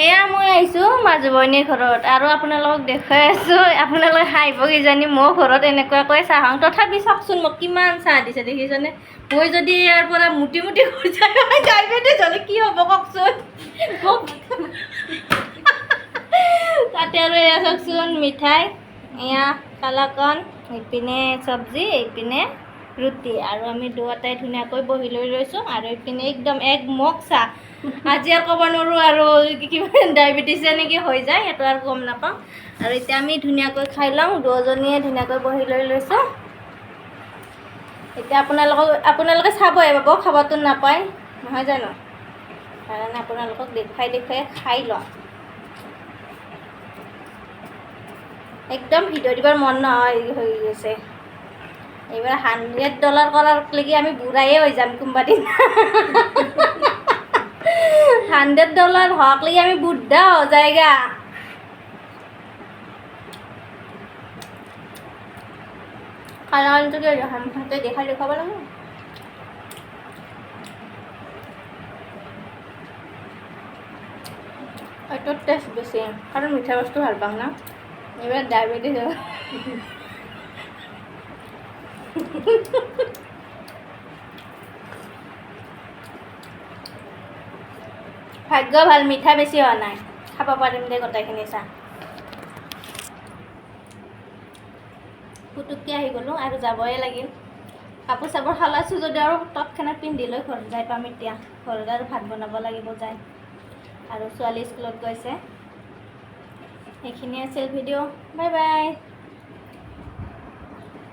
এয়া মই আহিছোঁ মাজু বইনীৰ ঘৰত আৰু আপোনালোকক দেখুৱাই আছোঁ। আপোনালোকে হাঁহিব কিজানি, মোৰ ঘৰত এনেকুৱাকৈ চাহ খাওঁ। তথাপি চাওকচোন, মোক কিমান চাহ দিছে, দেখিছেনে? মই যদি ইয়াৰ পৰা মুটি মুটি হৈ যায়, ডায়েবেটিছ হ'লে কি হ'ব কওকচোন মোক? তাতে আৰু এয়া চাওকচোন, মিঠাই, এয়া কালাকন, এইপিনে চব্জি, এইপিনে ৰুটি। আৰু আমি দুয়োটাই ধুনীয়াকৈ বহি লৈ লৈছোঁ আৰু এইপিনে একদম এক মগ চাহ। আজি আৰু ক'ব নোৱাৰোঁ আৰু কিমান ডায়েবেটিছে নেকি হৈ যায়, সেইটো আৰু গম নাপাওঁ। আৰু এতিয়া আমি ধুনীয়াকৈ খাই লওঁ, দুয়োজনীয়ে ধুনীয়াকৈ বহি লৈ লৈছোঁ। এতিয়া আপোনালোকে চাবহে পাব, খাবতো নাপায় নহয় জানো? সেইকাৰণে আপোনালোকক দেখুৱাই দেখুৱাই খাই লওঁ। একদম ভিডিঅ' দিবৰ মন নহয় হৈ গৈছে। এইবাৰ $100 কৰাৰলৈকে আমি বুঢ়ায়ে হৈ যাম কোনোবা দিন। $100 হোৱাকলৈকে আমি বুঢ়া হৈ যায়গা। কালাৰটো কি দেখাই দেখুৱাব লাগিব। এইটোৰ টেষ্ট বেছি, কাৰণ মিঠা বস্তু ভাল পাওঁ না। এইবাৰ ডায়েবেটিছ। ভাগ্য ভাল, মিঠা বেছি হোৱা নাই, খাব পাৰিম দে গোটেইখিনি চাহ। পুতুককৈ আহি গ'লোঁ আৰু যাবই লাগিল। কাপোৰ চাপোৰ সলাইছোঁ যদি আৰু তৎক্ষণাত পিন্ধি লৈ ঘৰত যাই পাম। এতিয়া ঘৰত আৰু ভাত বনাব লাগিব যায়, আৰু ছোৱালী স্কুলত গৈছে। সেইখিনিয়ে আছিল ভিডিঅ'। Bye bye.